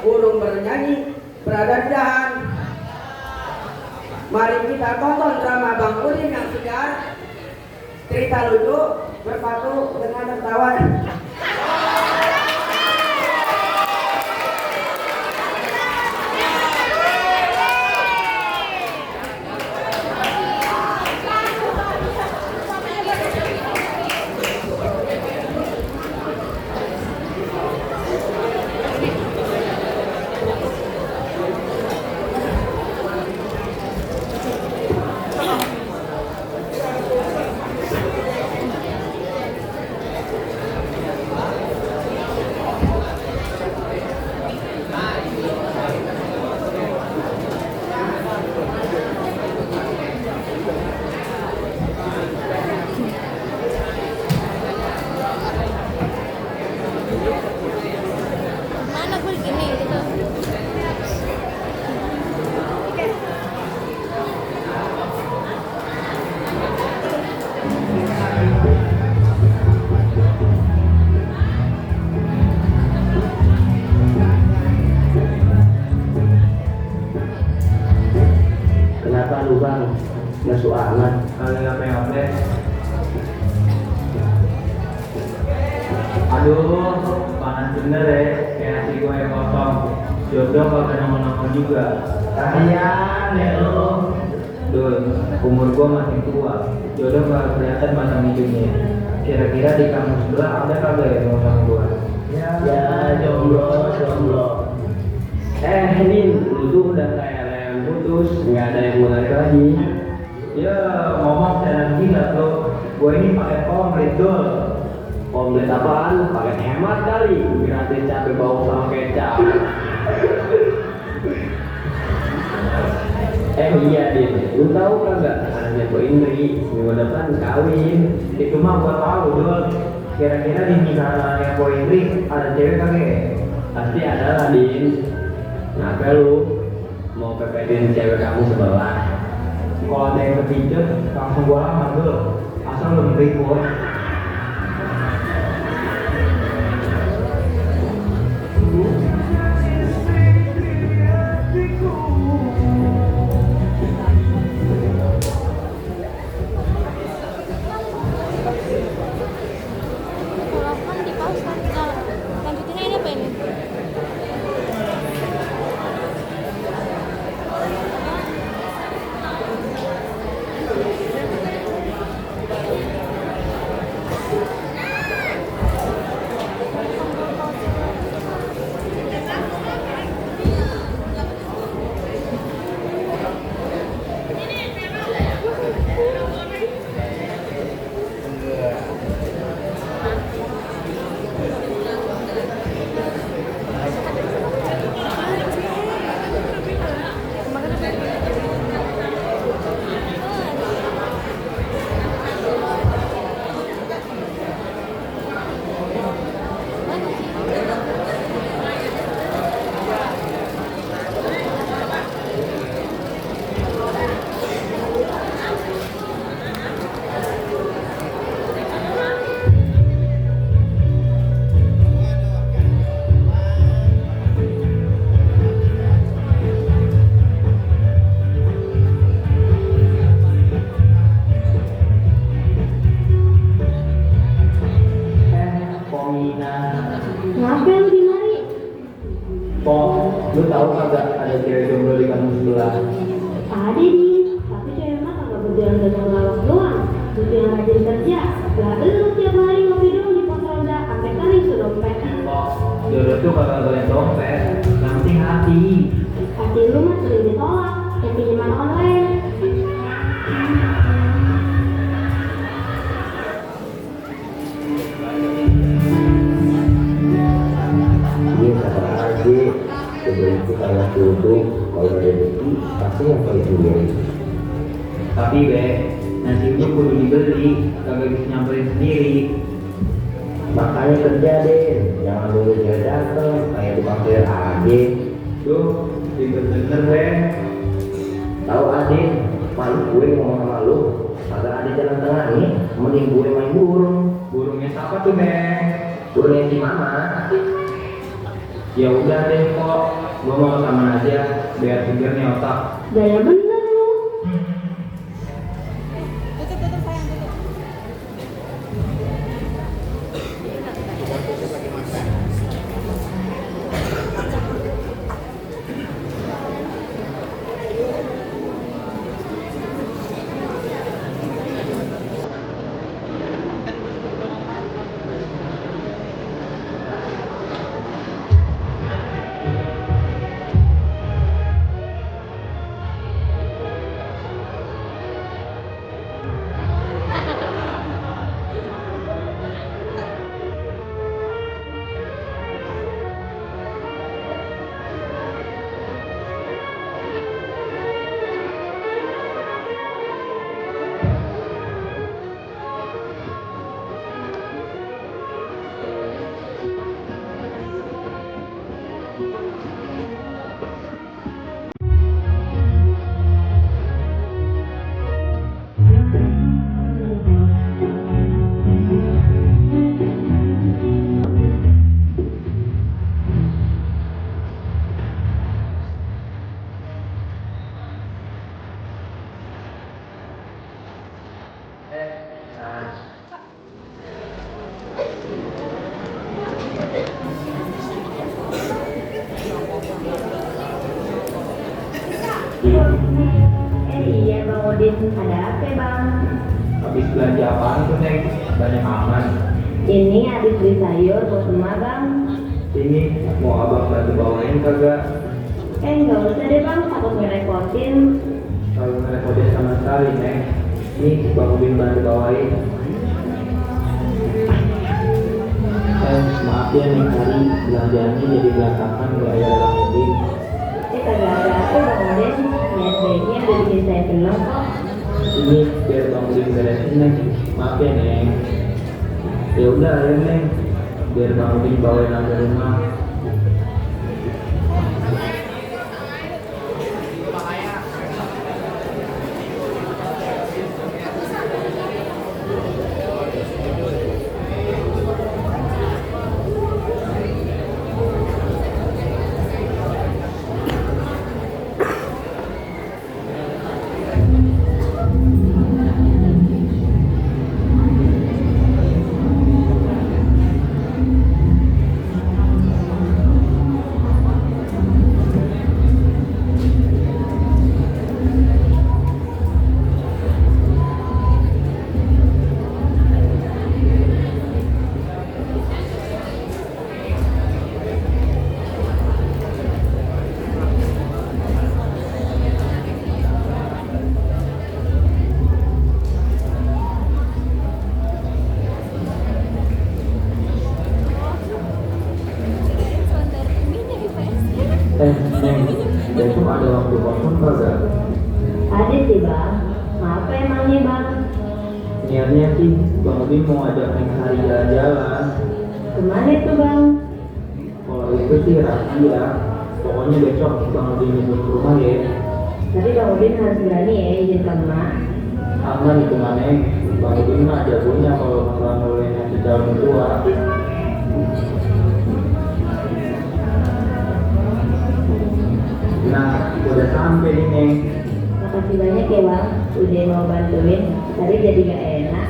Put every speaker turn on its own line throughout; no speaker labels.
burung bernyanyi berada-adahan. Mari kita tonton drama Bang Udin yang segar, cerita lucu berpatu dengan tertawa.
Kenapa lu bang? Ngesu amat.
Kalian apa-apa? Aduh, panas bener ya. Kayak nasi gue yang kosong. Jodoh kalau kena nongol juga.
Kasian ya lu.
Duh, umur gue masih tua. Jodoh gak kelihatan batang hidungnya. Kira-kira di kampus sebelah ada kagak ya mau sama gue?
Ya jomblo. Nin, lu tuh udah kayak yang putus, nggak ada yang mulai lagi.
Ya, ngomong jangan gila lo. Gue ini pakai komplit dul.
Komplit apaan? Paket hemat kali. Gratis cabai bawang sama kecap. Iya Din, lu tahu kagak anaknya Bu Indri minggu depan kawin.
Itu mah gue tahu dul. Kira-kira di nikahan anaknya Po Indri ada cewek kagak?
Pasti ada lah Din. Kenapa lu mau pepetin cewek kamu sebelah?
Kalau ada yang kepijet, langsung gue lamar dul. Asal lu beri gue.
Lanjutinnya ini apa ini?
Ngapain lu di mari?
Lu tahu kagak ada cewek jomblo di kampus sebelah?
Ada nih, tapi cewek mah kagak berjalan dan ngelawak doang. Butuh yang rajin kerja. Lah lu tiap hari ngopi dong di pos ronda, sampai kering tuh dompet.
Jodoh tuh kagak boleh dompet, yang penting hati.
Hati lu mah sering ditolak, kayak pinjaman online.
Iya sabar aja. Sebelum itu karena tutup, kalau ada rezeki pasti yang paling tinggi.
Tapi be, nasi itu kudu dibeli, kagak bisa nyamperin sendiri.
Makanya kerja deh, jangan nunggu dia dateng kayak tukang sayur aja.
Tuh, bener-bener be.
Tahu Adin, malu gue ngomong sama lu. Kagak ada jalan tengah nih, mending gue main burung.
Burungnya siapa tuh be?
Burungnya si mama.
Ya udah deh kok, gua mau ke taman aja biar seger nih otak.
Gaya bener lu.
Tutup sayang, tutup.
Iya Bang Udin, ada apa Bang?
Habis belanja apaan tuh Neng? Banyak aman.
Ini habis beli sayur buat emak Bang.
Ini mau abang bantu bawain kagak?
Nggak usah deh Bang, takut ngerepotin.
Kalau ngerepotin sama sekali Neng. Nih Bang Udin bantu bawain. Maaf ya nih hari belanjaannya jadi berantakan gara-gara Bang Udin.
Kagak ada apa Bang Udin, niat baiknya udah bikin saya seneng kok.
Ini biar Bang Udin beresin Neng. Maaf ya Neng. Ya udah ya Neng, biar Bang Udin bawain sampai rumah. Neng, besok ada waktu kosong kagak?
Ada sih Bang, apa emangnya Bang?
Niatnya sih Bang Udin mau ajak Neng hari jalan-jalan.
Kemana tuh Bang?
Kalau itu sih rahasia. Pokoknya besok Bang Udin nyebut ke rumah ya.
Tapi Bang Udin harus berani ya izin ke emak.
Aman itu Neng. Bang Udin mah jagonya kalau masalah mulainya di calon tua. Nah, udah sampai nih Neng.
Makasih banyak ya Bang, udah mau bantuin. Tadi jadi gak enak.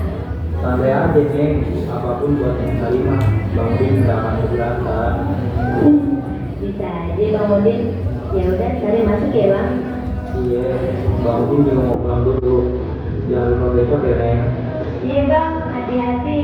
Santai aja Neng. Apapun buat Neng Salimah, Bang Udin gak akan keberatan.
Bisa aja Bang Udin. Ya udah, cari masuk ya Bang.
Iya, Bang Udin juga mau pulang dulu. Jangan lupa besok ya Neng.
Iya Bang, hati-hati.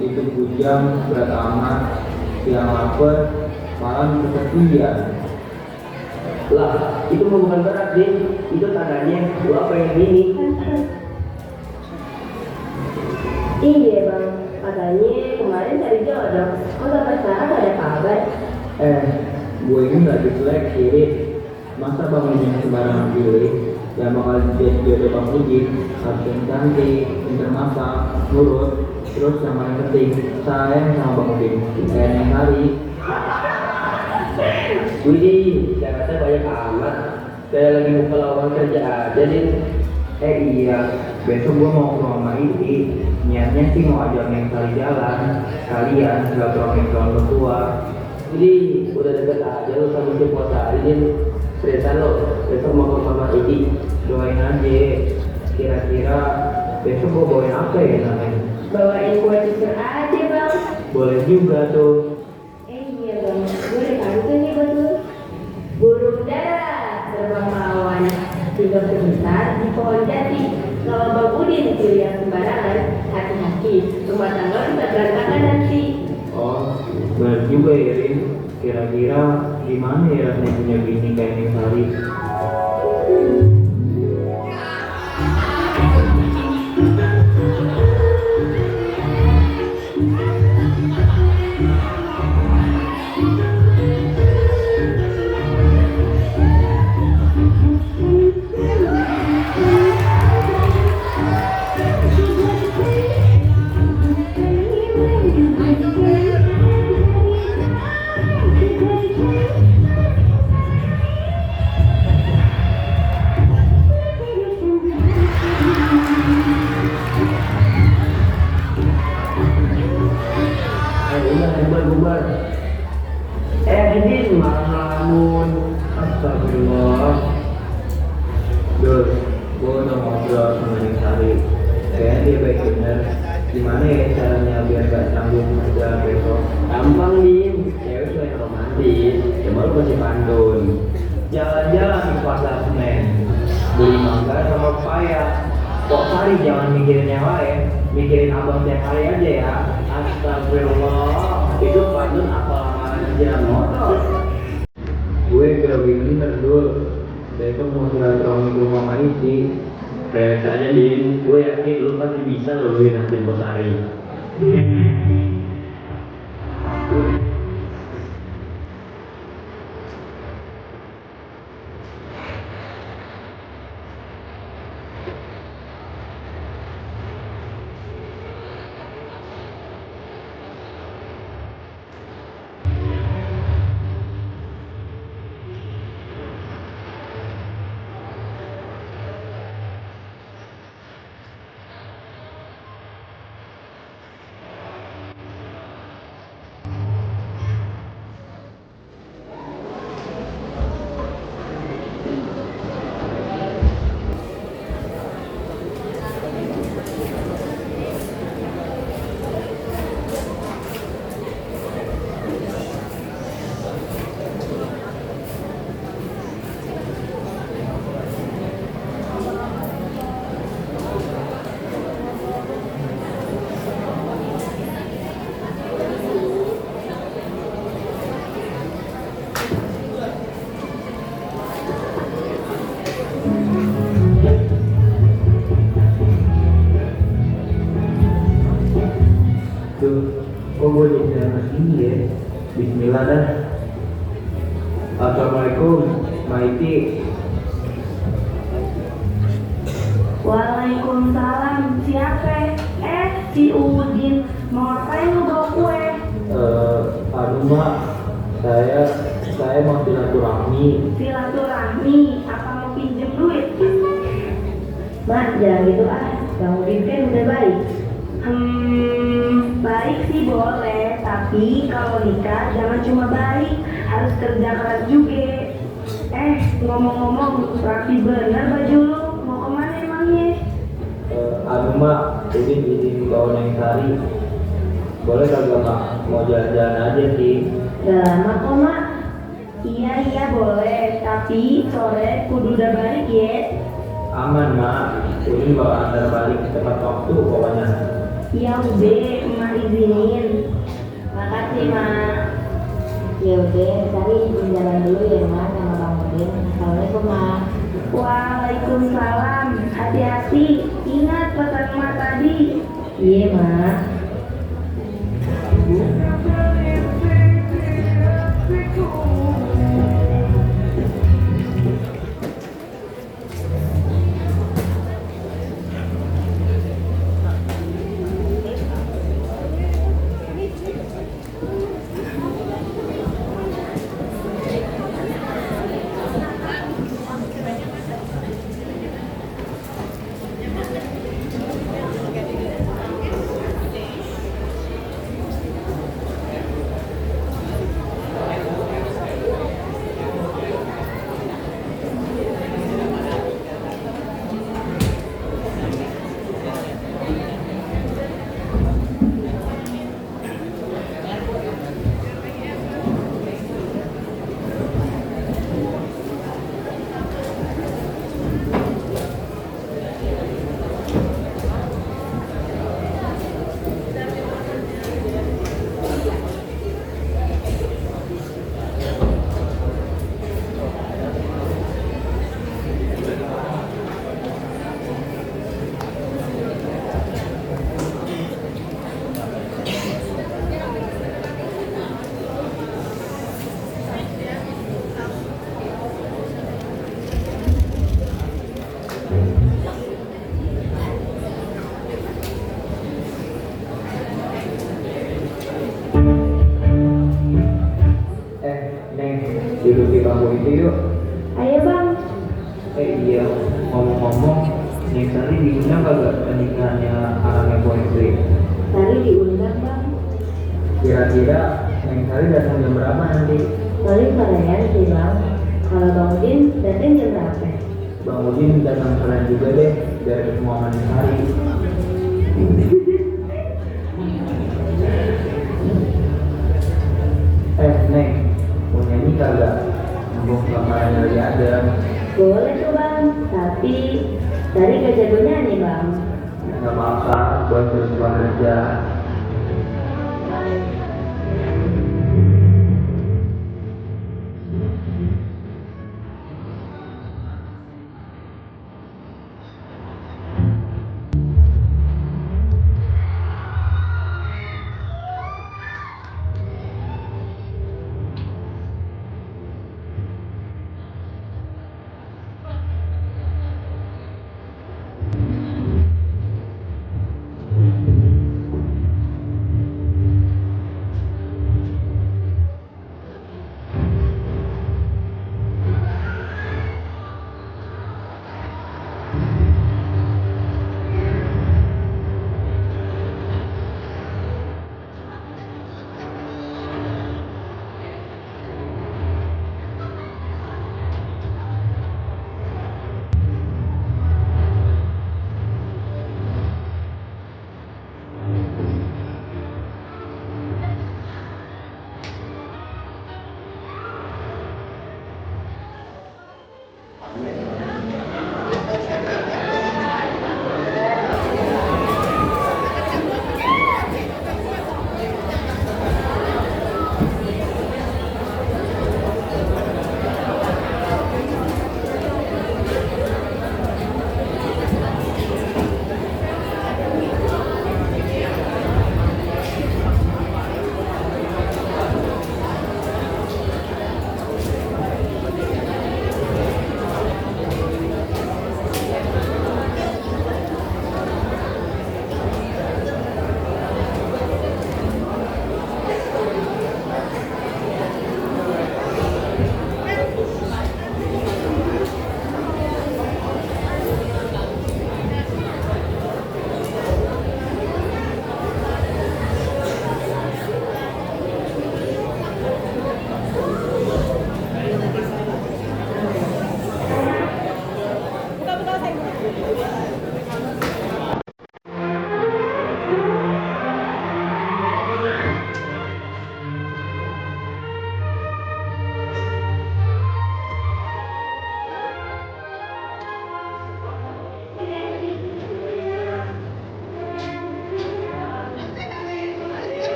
itu bujang berat amat, yang lapar malam kesepian.
Lah, itu mah bukan berat, Din. Itu tandanya gua pengen ini.
Iya bang, katanya kemarin cari jodoh, kok sampai sekarang gak ada kabar?
Gue ini nggak diseleksi, Rit. Masa Bang Udin sembarangan pilih? Yang bakal jadi jodoh Bang Udin harus yang cantik, pintar masak, nurut, terus yang paling penting sayang sama Bang Udin. Kayak yang hari.
Widih, saya banyak amat. Saya lagi buka lowongan kerja aja, Din.
Iya, besok gue mau ke rumah Iti. Niatnya sih mau ajak yang kali jalan, kalian nggak promek ke orang tua.
Jadi udah deket aja lu sama si puasa hari, Din. Seriusan lo, besok mau ke Mama Iti.
Doain aja. Kira-kira besok gue bawain apa ya namanya?
Bawain kue cucur aja bang.
Boleh juga tuh.
Iya bang, gue ada pantun nih buat lu. Burung dara terbang melawan, tinggal sebentar di pohon jati. Kalau Bang Udin pilih yang sembarangan, hati-hati, rumah tangga bisa berantakan nanti.
Oh, benar juga ya, Rin. Kira-kira gimana ya rasanya punya bini kayak Neng Sari?
Udah, bubar. Din, malah ngelamun.
Astagfirullah. Dul, gue udah ngobrol sama Neng Sari. Kayaknya dia baik bener. Gimana ya caranya biar gak canggung aja besok?
Gampang, Din. Cewek tuh yang romantis. Cuma lu masih pandun.
Jalan-jalan di pasar Senen, beli mangga sama pepaya. Kok Sari jangan mikirin yang lain, mikirin abang tiap hari aja ya. Astagfirullah,
Itu pandun apa lamaran jalan motor?
gue grogi bener dul. Besok mau silaturahmi ke rumah Mama Iti.
Kayak aja, Din. Gue yakin lu pasti bisa lo gue nanti bos Ari.
Tuh, kok gue jadi jalan sini ya? Bismillah dah. Assalamualaikum, Maiti.
Waalaikumsalam, siapa? Si Udin, mau ngapain lu bawa kue?
Aduh Mak, saya mau silaturahmi.
Silaturahmi, apa mau pinjem duit? Mak, jangan gitu ah, Bang Udin kan udah baik. Baik sih boleh, tapi kalau nikah jangan cuma baik, harus kerja keras juga. Ngomong-ngomong, rapi bener baju lu, mau kemana emangnya?
Aduh Mak, izin bawa Neng Sari. Boleh kagak Mak? Mau jalan-jalan aja sih.
Udah lama kok Mak. Iya boleh, tapi sore kudu udah balik ya.
Aman Mak, Udin bakal antar balik ke tempat waktu pokoknya.
Iya Ube, emak izinin. Makasih mak. Ya udah, cari jalan dulu ya mak sama Bang Udin. Assalamualaikum mak. Waalaikumsalam. Hati-hati. Ingat pesan mak tadi. Iya mak.
Neng, duduk di bangku itu yuk.
Ayo bang.
Iya, ngomong-ngomong, Neng Sari diundang kagak pernikahannya anaknya Boy Sri?
Sari diundang bang.
Kira-kira Neng Sari datang jam berapa nanti?
Paling kalian sih bang. Kalau Bang Udin datang jam berapa?
Bang Udin datang kalian juga deh, biar ketemu sama Neng Sari. Neng, mau nyanyi kagak? Mumpung kamarnya lagi ada.
Boleh tuh bang. Tapi Sari gak jago nyanyi bang.
Gak apa-apa, buat terus aja.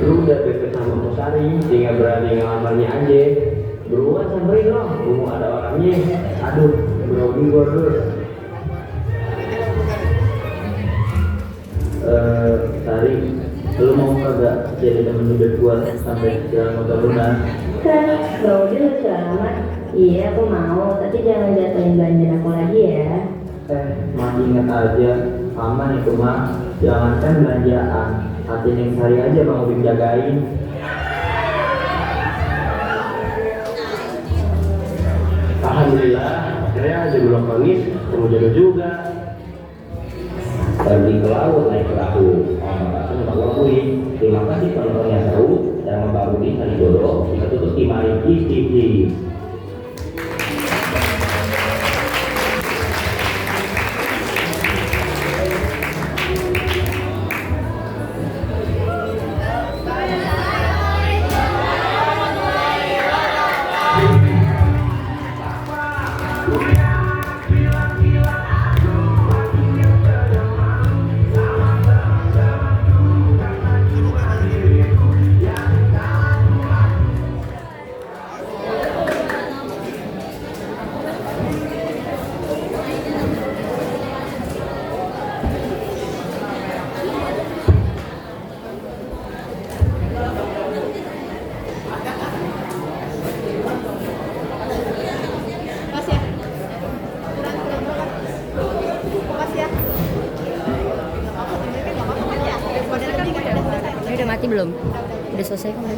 Lu udah deket sama Musari, tinggal berani ngelamarnya aja. Buruan samperin dong, mau ada orangnya. Aduh, grogi gua dulu. Sari, lu mau kagak jadi temen hidup gua sampai jalan motor lunas?
Kan, kalau dia lucu amat. Iya, aku mau, tapi jangan jatuhin belanjaan aku lagi ya.
Masih ingat aja, aman itu mah. Jangankan belanjaan, hati Neng Sari aja Bang Udin jagain. Alhamdulillah, akhirnya aja belum nangis, kamu jodoh juga.
Pergi ke laut naik perahu, langsung bawa kuih. Terima kasih penontonnya seru dan membangun di hari jodoh. Kita tutup di Mari TV.
Mati belum? Udah selesai kan?